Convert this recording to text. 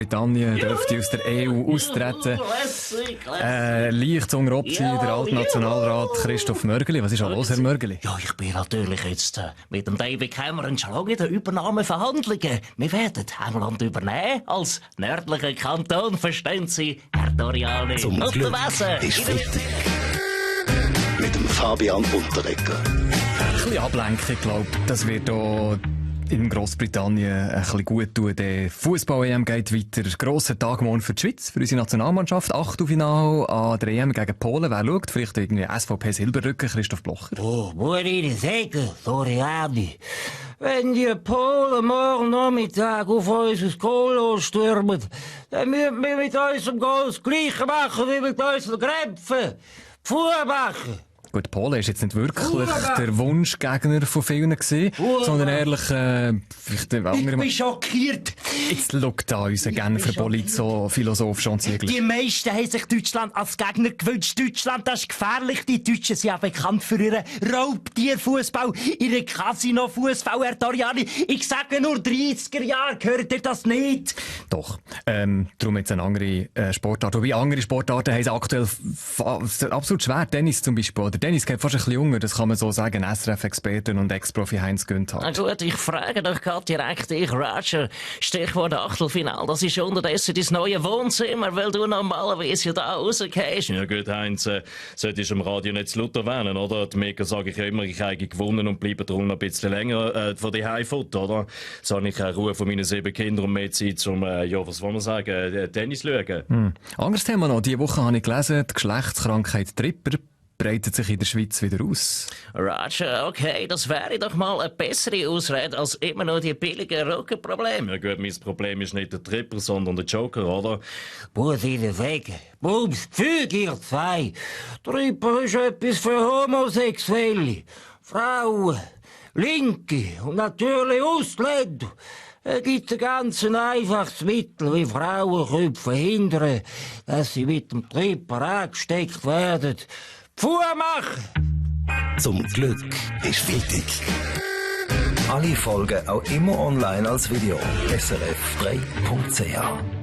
Britannien dürfte aus der EU austreten. Leicht unter Abschied, der alte Nationalrat Christoph Mörgeli. Was ist auch los, Herr Mörgeli? Ja, ich bin natürlich jetzt mit dem David Cameron schon lange in den Übernahmeverhandlungen. Wir werden England übernehmen als nördlicher Kanton, verstehen Sie, Herr Doriani. Zum Glück ist Freitag. Mit dem Fabian Unterreger. Ein bisschen ablenken, ich glaube, das wird hier in Grossbritannien ein bisschen gut tun. Der Fußball-EM geht weiter. Grosser Tag morgen für die Schweiz, für unsere Nationalmannschaft. Achtelfinale an der EM gegen Polen. Wer schaut? Vielleicht irgendwie SVP Silberrücken, Christoph Blocher. Oh, muss ich Ihnen sagen, Doriani, wenn die Polen morgen Nachmittag auf unser Goal stürmen, dann müssen wir mit unserem Goal das Gleiche machen wie mit unseren Krämpfen. Fuhr machen. Gut, Polen ist jetzt nicht wirklich der Wunschgegner von vielen gewesen, sondern ehrlich, vielleicht, Ich bin schockiert. Jetzt schaut da unser Genfer Polit-Philosoph schon Ziegler. Die meisten haben sich Deutschland als Gegner gewünscht. Deutschland, das ist gefährlich. Die Deutschen sind ja bekannt für ihren Raubtierfußball, ihren Casino-Fußball, Herr Doriani. Ich sage nur 30er Jahre, hört ihr das nicht? Doch. Darum jetzt eine andere Sportart. Wobei andere Sportarten haben es aktuell absolut schwer. Tennis zum Beispiel. Oder Tennis geht fast ein bisschen jünger, das kann man so sagen. SRF-Experten und Ex-Profi Heinz Günther. Na gut, ich frage doch gerade direkt dich, Roger. Stichwort Achtelfinale, das ist unterdessen dein neue Wohnzimmer, weil du normalerweise ja da rausgehst. Ja gut, Heinz, solltest du im Radio nicht zu laut erwähnen, oder? Die Mega sage ich ja immer, ich habe gewonnen und bleibe darum noch ein bisschen länger von die Heimfut, oder? So habe ich Ruhe von meinen 7 Kindern und mehr Zeit zum, ja, was wollen wir sagen, Tennis schauen. Anderes Thema noch. Diese Woche habe ich gelesen, die Geschlechtskrankheit Tripper breitet sich in der Schweiz wieder aus. Roger, okay, das wäre doch mal eine bessere Ausrede als immer noch die billigen Rückenprobleme. Ja gut, mein Problem ist nicht der Tripper, sondern der Joker, oder? Muss ich Ihnen sagen, Bums, füg ihr zwei. Tripper ist etwas für Homosexuelle, Frauen, Linke und natürlich Ausländer. Es gibt ein ganz einfaches Mittel, wie Frauen verhindern, dass sie mit dem Tripper angesteckt werden. Fuhr machen! Zum Glück ist Freitag. Alle Folgen auch immer online als Video. srf3.ch